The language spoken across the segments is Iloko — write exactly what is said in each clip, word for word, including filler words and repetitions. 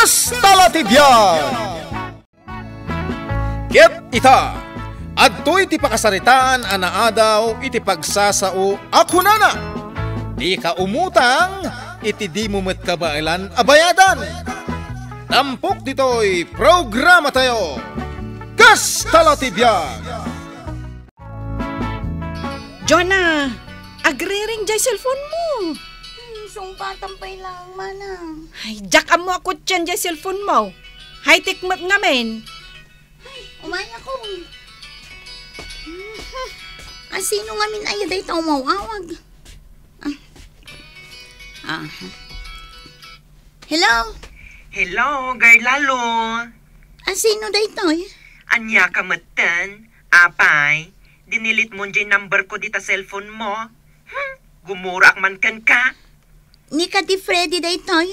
Kasta la ti biag! Ket ita, adtoy ti pakasaritaan a naadaw iti pagsasao a kunana, "Dika umutang iti dimo met kabaelan a bayadan." Tampok ditoy programatayo, Kasta la ti biag! Jonah, agriring jay cellphone mo. Hmm, sungpatan pay lang, manang. Ay, diak ammo a kutsen jay cellphone mo. High-tech met ngamin. Ay, umayakon. Mhm. Asino ngamin aya dayta umaw-awag? Ah. Aha. Hello? Hello, Girl Lalo. Asino daytoy? Ania ka metten? Apay, dinilit mo jay number ko dita cellphone mo? Hmm, gumuraak man kenka. Ni kadi Freddy daytoy?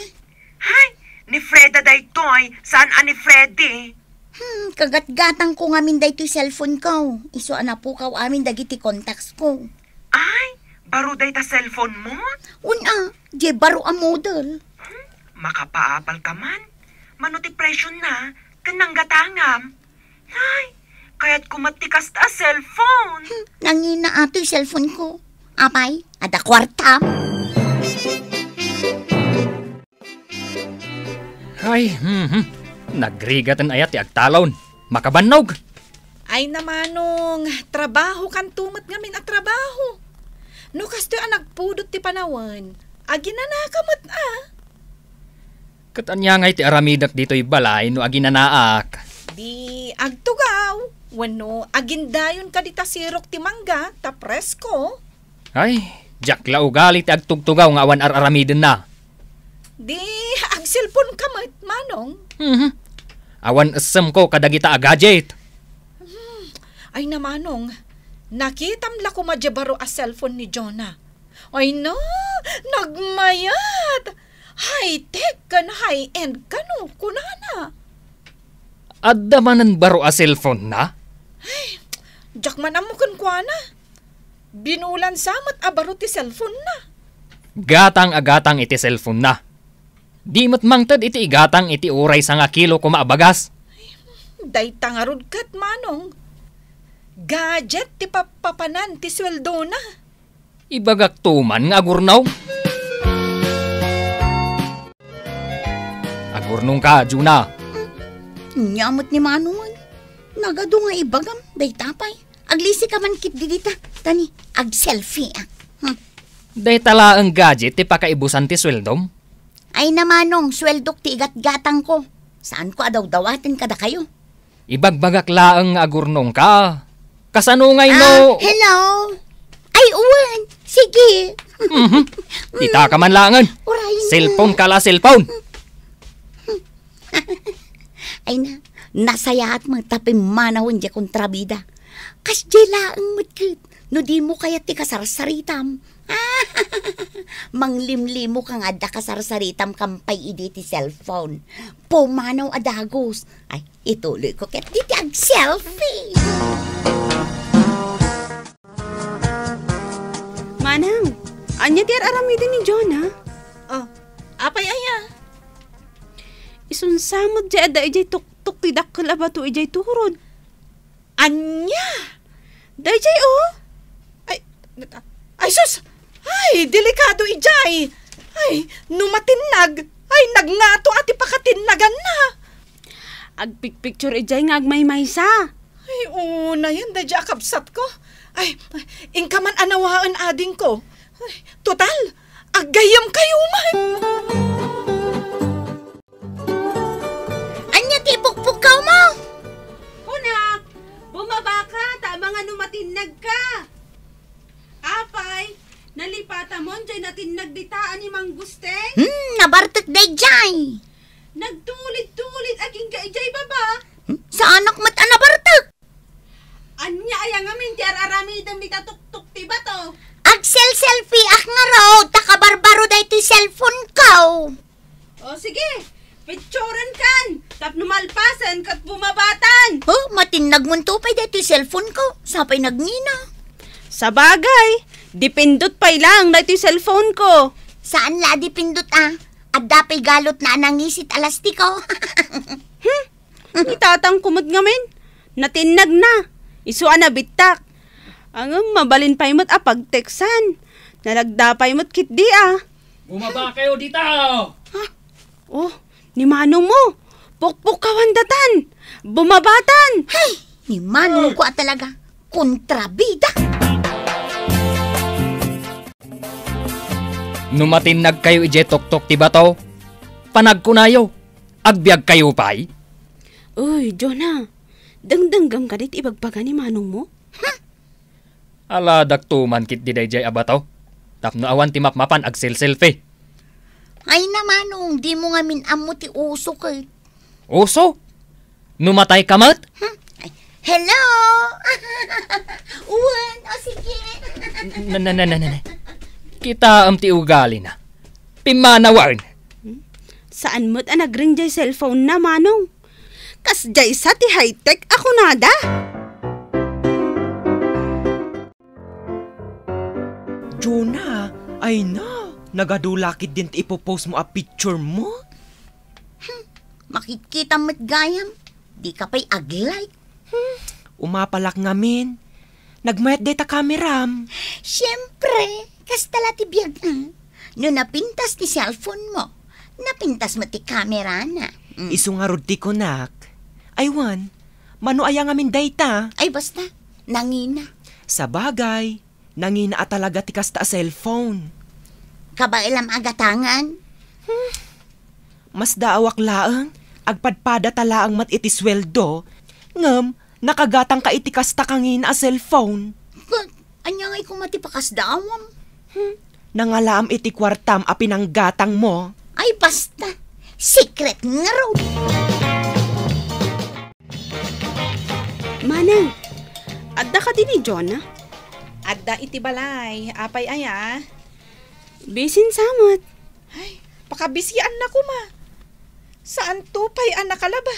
Hay, ni Freda daytoy. Saan a ni Freddy? Hmm, kagatgatang ko ngamin daytoy cellphone ko. Isu a napukaw amin dagiti contacts ko. Ay, baro dayta cellphone mo? Una, di baro a model. Hmm, makapaapal ka man. Mano ti presyo na, ken nanggatangam. Ay, kayat ko met ti kasta a cellphone. Hmm, nangina atoy cellphone ko. Apay, adda kuartam. Ay, hmm, hmm. Nagrigaten aya ti agtalon. Makabannog. Ay, namanong, trabaho kanto met ngamin a trabaho. No kastoy a nagpudot ti panawen, aginanaka met a. Ket ania ngay ti aramidek ditoy balay no aginanaak? Di agtugaw, wenno agindayon ka dita sirok ti mangga ta presko. Ay, diak la ugali ti agtugtugaw nga awan ar-aramidenna. Di agselpon ka met, Manong. Mhm. Awan essemko kadagita a gadget. Hmm. Ay na, Manong, nakitam la koma diay baro a cellphone ni Jonah. Ay na, nagmayat! High-tech ken high-end kano, kunana. Adda manen baro a cellphone na? Ay, diak man ammo kenkuana. Binulan sa met a baro ti cellphone na. Gatang a gatang iti cellphone na. Di met mangted iti igatang iti uray sanga kilo koma a bagas. Dayta ngarud ket, Manong. Gadget ti papapanan ti sueldo na. Ibagak to man nga agurnaw. Agurnongka, Juna. Nia met ni Manong. Nagadu nga ibagam, dayta pay. Aglisi ka man ketdi dita, tani, agselfie, ah. Hmm. Dayta laeng gadget ti pakaibusan ti sueldom? Ay na, Manong, sueldok ti igatgatangko. Saanko a dawdawaten kadakayo. Ibagbagak laeng nga agurnongka. Kasano ngay no? Ah, hello? Ay, uwan. Sige. Mhm. Ita ka man laengen. Uray na. Cellphone ka la, cellphone. Ay na, nasayaat met ta pimmanawen diay kontrabida. Kasdiay laeng met ket, no dimo kayat ti kasarsaritam. Manglimlimo ka nga adda kasarsaritam kam pay idi ti cellphone. Pumanaw a dagus. Ay, ituloy ko ket diti agselfie. Manang, ania ti ar-aramiden ni Jonah? Oh, apay aya? Isunsa met diay adda idiay tuktok ti dakkel a bato idiay turod. Ania? Daydiay, oh. Ay, ay, sus! Ay, delikado idiay! Ay, no matinnag, ay, nagngato a ti pakatinnaganna. Agpikpicture idiay nga agmaymaysa. Ay, unayen daydiay a kabsatko. Ay, inka man a nawaen, adingko. Ay, total, aggayyemkayo man. Ania ti ipukpukkaw mo? Kuna, bumaba ka, ta amangan no matinnag ka. Apay, nalipatamon diay natinnag dita a ni Manggusteng? Hmm, nabartek daydiay. Nagtulid-tulid agingga idiay baba. Hmm, saanak met a nabartek. Ania aya ngamin ti ar-aramidem dita tuktok ti bato? Agselselfie-ak ngarud, ta kabarbaro daytoy cellphone ko. O sige, picturen kan, tapno malpasen ket bumabatan. Oh, matinnag man to pay daytoy cellphone ko. Sapay nagngina. Sabagay, dipindot pay lang daytoy cellphone ko. Saan la a dipindot a? Adda pay galotna a nangisit a lastiko. Hmm? Ni tatangko met ngamin, natinnag na. Isu a nabittak. Ngem mabalin pay met a pagteksan. Nalagda pay met ketdi a. Bumaba kayo dito! Ha? Oh, ni manong mo. Pukpukawan datan. Bumabatan. Hay, ni manong ko a talaga. Kontrabida. No matinnag kayo idiay tuktok ti bato, panagkunayo, agbiag kayo pay? Uy, Jonah, dengdenggem kadi ti ibagbaga ni manong mo? Aladak tuman ketdi daydiay a bato. Tapno awan ti mapmapan agselselfie. Ay na, manong, di mo ngamin ammo ti uso ket. Uso? No matay ka met? Hmm? Ay, hello? Wen, o sige. Na, na, na, na, na, na. Kitaem ti ugalina. Pimmanawan. Hmm? Saan met a nagring jay cellphone na, manong? Kasjay sa ti high-tech a kunada. Jonah, ay na, nagadu la ketdin ti ipopost mo a picture mo? Hmm, makitkita met gayam, di ka pay ag-like. Hmm, umapalak ngamin. Nagmayat dayta kameram. Siempre, kasta la ti biag, ah. No napintas ti cellphone mo, napintas met ti kamerana. Mm. Isu ngarud ti kunak. Ay wen, mano aya ngamin dayta? Ay basta, nangina. Sabagay, nangina a talaga ti kasta a cellphone. Kabaelam a gatangan? Hmm. Masdaawak laeng, agpadpadata laeng met iti sueldo, ngem nakagatangka iti kasta kangina a cellphone. Ket, ania ngay koma ti pakasdaawam? Hmm. Nangalaam iti kuartam a pinanggatangmo. Ay, basta. Secret ngarud. Manang, adda kadi ni Jonah? Adda iti balay. Apay aya? Bisin sa met. Ay, pakabisianna koma. Saanto pay a nakalaba.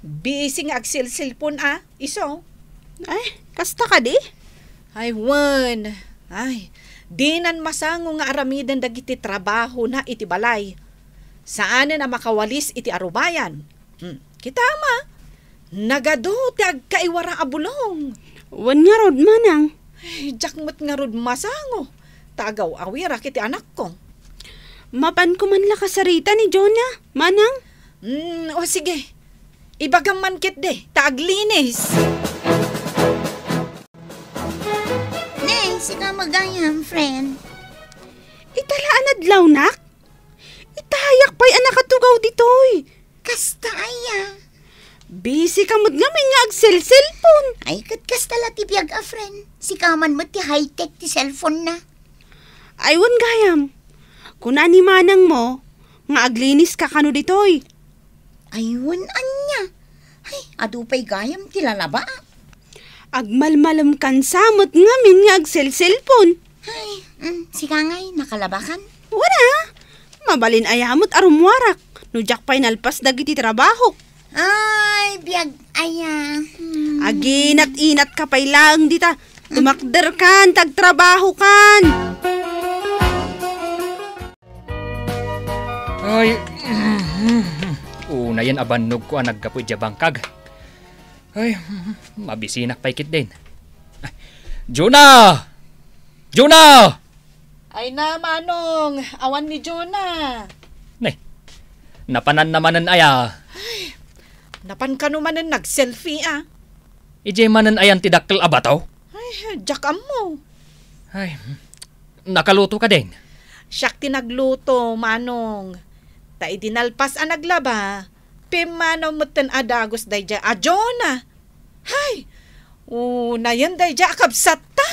Busy nga agsilsilpon a, isu. Ay, kasta kadi? Ay, wen. Ay, dinan masango nga aramiden dagiti trabahona iti balay. Saanen a makawalis iti arubayan. Hmm, kitam a, nagadu ti agkaiwara a bulong. Wen ngarud, manang. Ay, diak met ngarud masango, ta agaw-awirak iti anakko. Mapanko man la kasarita ni Jonah, manang. Hmm, o sige. Ibagam man ketdi, ta aglinis. Ne, sika met gayam, friend. Ita la a nadlawnak? Itayak pay a nakatugaw ditoy. Kasta aya? Busy ka met ngamin nga agselselpon. Ay, ket kasta la ti biag a friend. Sika man met ti high-tech ti cellphone na. Ay, wen gayam. Kuna ni manang mo nga aglinis ka kano ditoy. Ay, wen ania? Ay, adu pay gayam ti lalaba. Agmalmalemkan sa met ngamin nga agselselpon. Ay, mm, sika ngay, nakalabakan? Wala. Mabalin aya met a rummuarak no diak pay nalpas dagiti trabahok. Ay, biag aya. Hmm. Aginat-inat ka pay laeng dita. Tumakderkan, tagtrabahokan. Ay, unayen a bannogko a naggapu idiay bangkag. Ay, mabisinak pay ketdin. Jonah! Jonah! Ay na, Manong, awan ni Jonah. Ne, napananna manen aya? Ay, napan kano manen nag-selfie, a? Idiay manen ayan ti dakkel a bato? Ay, diak ammo. Ay, nakaluto ka din? Siak ti nagluto, Manong. Ta idi nalpas a naglaba, pimmanaw metten a dagus daydiay a Jonah. Hay! Unayen daydiay a kabsatta.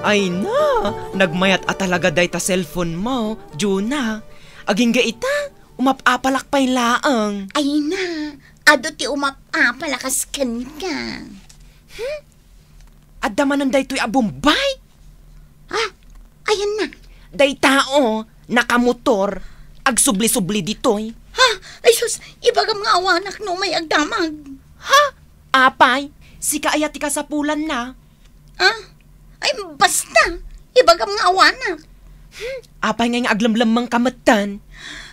Ay na, nagmayat a talaga dayta cellphone mo, Jonah. Agingga ita, umap-apalak pay laeng. Ay na, adu ti umap-apal a kas kenka. Hmm? Adda manen daytoy a Bombay? Ha? Ayanna? Dayta, o, nakamotor. Agsubli-subli ditoy. Ha? Ay sus, ibagam nga awanak no may agdamag. Ha? Apay, sika aya ti kasapulanna? Ah? Ay, basta. Ibagam nga awanak. Apay ngay nga aglemlemmengka metten?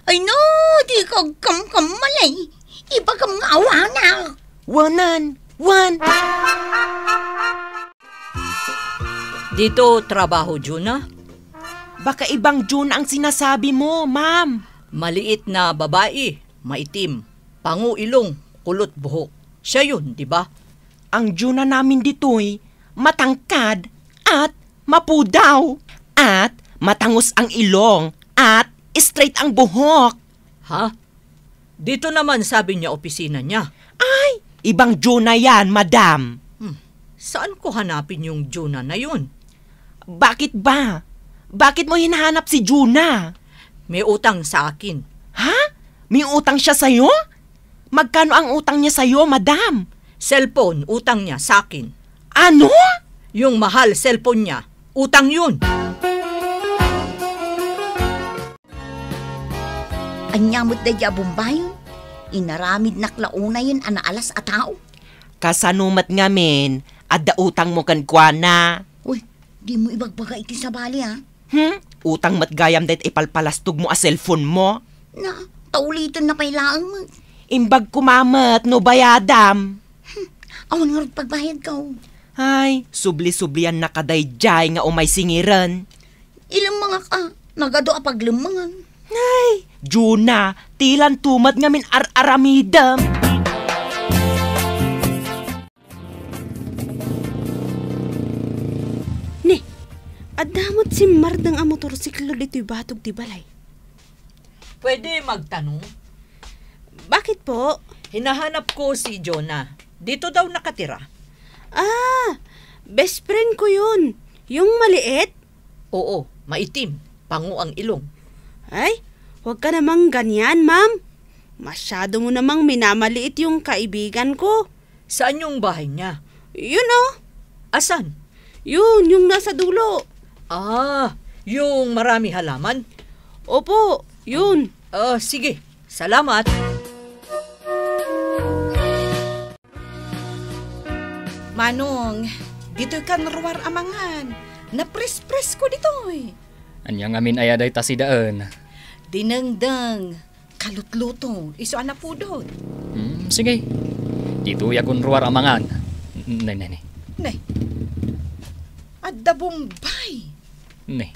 Ay no, dika agkamkammalay. Ibagam nga awanak. Wanan, wan. Dito trabaho, Juna? Baka ibang Juna ang sinasabi mo, ma'am. Maliit na babae, maitim, pango ilong, kulot buhok. Siya yun, di ba? Ang Juna namin ditoy, matangkad at mapudaw at matangus ang ilong at straight ang buhok. Ha? Dito naman sabi niya opisina niya. Ay, ibang Juna yan, madam. Hmm. Saan ko hanapin yung Juna na yun? Bakit ba? Bakit mo hinahanap si Juna? May utang sa akin. Ha? May utang siya sa'yo? Magkano ang utang niya sa'yo, madam? Cellphone, utang niya sa akin. Ano? Yung mahal cellphone niya, utang yun. Ania met daydi a bumbayon? Inaramidnak la unayen a naalas a tao. Kasano met ngamin, adda utangmo kenkuana? Uy, dimo ibagbaga iti sabali, a. Hmm? Utang met gayam dayta ipalpalastogmo a cellphone mo? Na, ta ulitenna pay laeng met. Imbag koma met no bayadam. Hmm, awan ngarud pagbayadko. Ay, subli-subliannaka daydiay nga umay singiren. Ilemmengak a, nagadu a paglemmengan. Ay, Juna, ti lanto met ngamin ar-aramidem. Ni, adda met simmardeng a motorsiklo ditoy batog ti balay. Pwede magtanong? Bakit po? Hinahanap ko si Jonah. Dito daw nakatira. Ah, best friend ko yun. Yung maliit? Oo, maitim. Pango ang ilong. Ay, huwag ka namang ganyan, ma'am. Masyado mo namang minamaliit yung kaibigan ko. Saan yung bahay niya? Yun, oh. Asan? Yun, yung nasa dulo. Ah, yung marami halaman? Opo, yun. Ah, sige. Salamat. Manong, ditoy kan ruar a mangan. Napres-pres ko ditoy. Ania ngamin aya dayta sidaen? Dinengdeng. Kalutluto, isu a napudot. Hmm, sige. Ditoy akon ruar a mangan. Ne, ne, ne. Ne. Adda Bombay. Ne.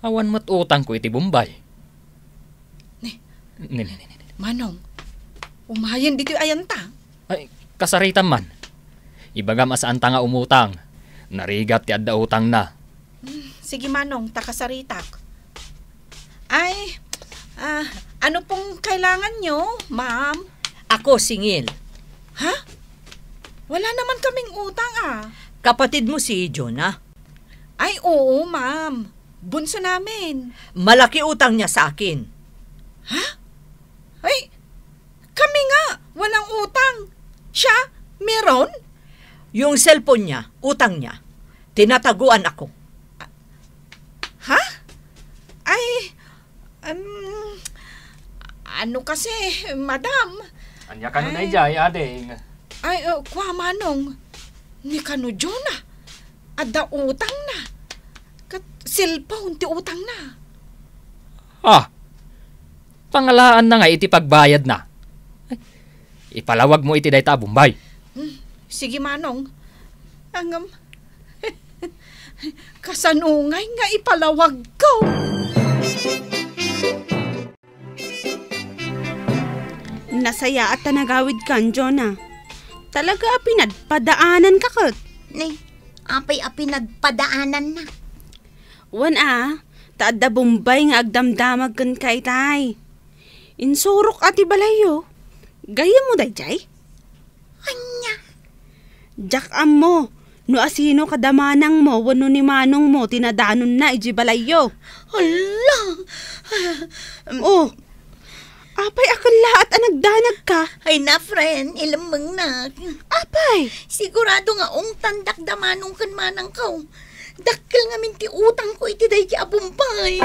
Awan met utangko iti Bombay. Ne. Ne, ne, ne, ne, ne. Manong, umayen ditoy ayanta. Ay, kasaritam man. Ibagam a saanta nga umutang. Narigat ti adda utangna. Hmm, sige, Manong, ta kasaritak. Ay, ah, ano pong kailangan nyo, ma'am? Ako, singil. Ha? Wala naman kaming utang, ah. Kapatid mo si Jonah? Ay, oo, ma'am. Bunso namin. Malaki utang niya sa akin. Ha? Ay, kami nga, walang utang. Siya, meron? Yung cellphone niya, utang niya. Tinataguan ako. Ha? Ay, um, ano kasi, madam? Ania kano daydiay, ading? Ay, uh, kwa, manong. Ni kano Jonah? Adda utangna. Ket cellphone ti utangna. Ah, pangalaanna nga iti pagbayadna. Ay, ipalawagmo iti dayta a Bombay. Hmm, sige, manong. Ngem, kasano ngay nga ipalawagko? Nasayaat ta nagawidkan, Jonah. Talaga a pinadpadaananka ket. Ne, apay a pinadpadaananna? Wen a, ta adda Bombay nga agdamdamag kenka itay. Insurok a ti balayyo. Gayyemmo daydiay? Ania? Diak ammo no asino kada manangmo wenno ni manongmo ti nadanonna idiay balayyo. Hala! Oh, apay a kellaat a nagdanagka? Ay na, friend, ilemmengnak. Apay? Sigurado nga ungtandak da manong ken manangko. Dakkel ngamin ti utangko iti daydi a Bombay.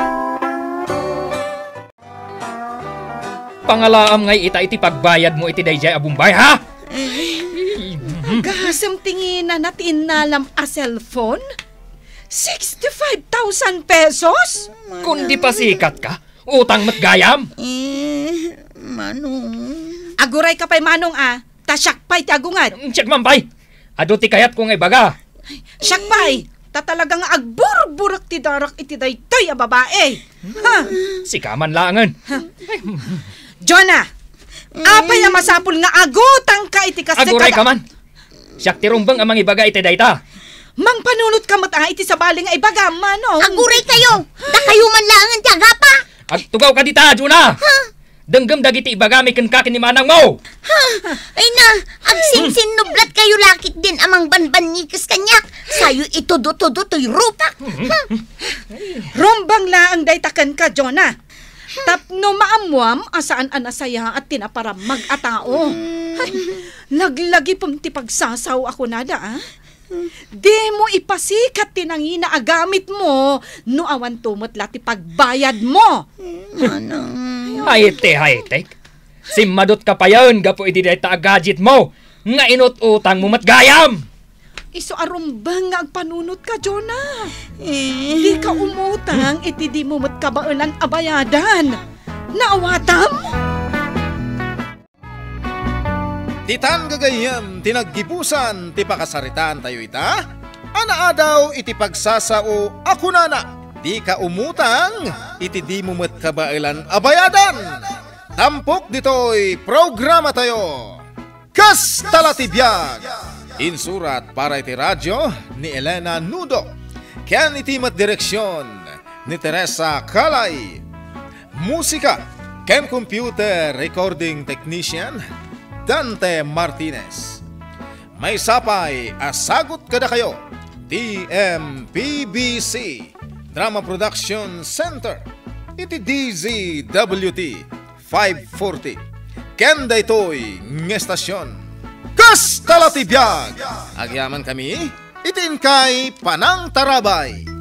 Pangalaam ngay ita iti pagbayadmo iti daydiay a Bombay, ha? Gasem ti nginana ti innalam a cellphone? Sixty-five thousand pesos? Kundi pasikat ka, utang met gayam. Eh, Manong. Aguray ka pay, Manong, a. Ta siak pay ti agungad. Siak man pay. Adu ti kayatko nga ibaga. Siak pay. Ta talaga nga agburburek ti darak iti daytoy a babae. Ha? Sika man laengen. Jonah, apay a masapul nga agutangka iti kas-, Aguray ka man. Siak ti rumbeng a mangibaga iti dayta. Mangpanunot ka met a iti sabali nga ibaga, Manong. Aguray kayo! Dakayo man laengen ti agapa! Agtugaw ka dita, Jonah! Ha? Denggem dagiti ibagami kenka ken ni manangmo! Ha? Ay na, agsinsinnublat kayo lakit din a mangbanbannikes kaniak. Sayo itudo-tudo toy rupak. Ha? Rumbeng laeng dayta kenka, Jonah. Tapno maammuam a saan a nasayaat ti naparammag a tao. Ay, laglagipem ti pagsasao a kunada, a. Dimo ipasikat ti nangina a gamitmo no awanto met la ti pagbayadmo. Manang. Ay, ti, ay, ti. Simmadot ka payen gapu iti dayta a gadgetmo nga inut-utangmo met gayam. Isu a rumbeng nga agpanunotka, Jonah. Eh. Dika umutang iti dimo met kabaelan a bayadan. Naawatam? Ditan gagayyem ti naggibusan ti pakasaritaantayo ita a naadaw iti pagsasao a kunana, "Dika umutang iti dimo met kabaelan a bayadan." Tampok ditoy programatayo. Kasta la ti biag! Insurat para iti radyo ni Elena Nudo, ken iti met direksion ni Teresa Calay. Musika ken computer recording technician, Dante Martinez. Maysa pay a sagut kadakayo ti M P B C Drama Production Center iti D Z W T five forty. Ken daytoy nga estasion, kasta la ti biag! Agyamankami iti inkay panangtarabay.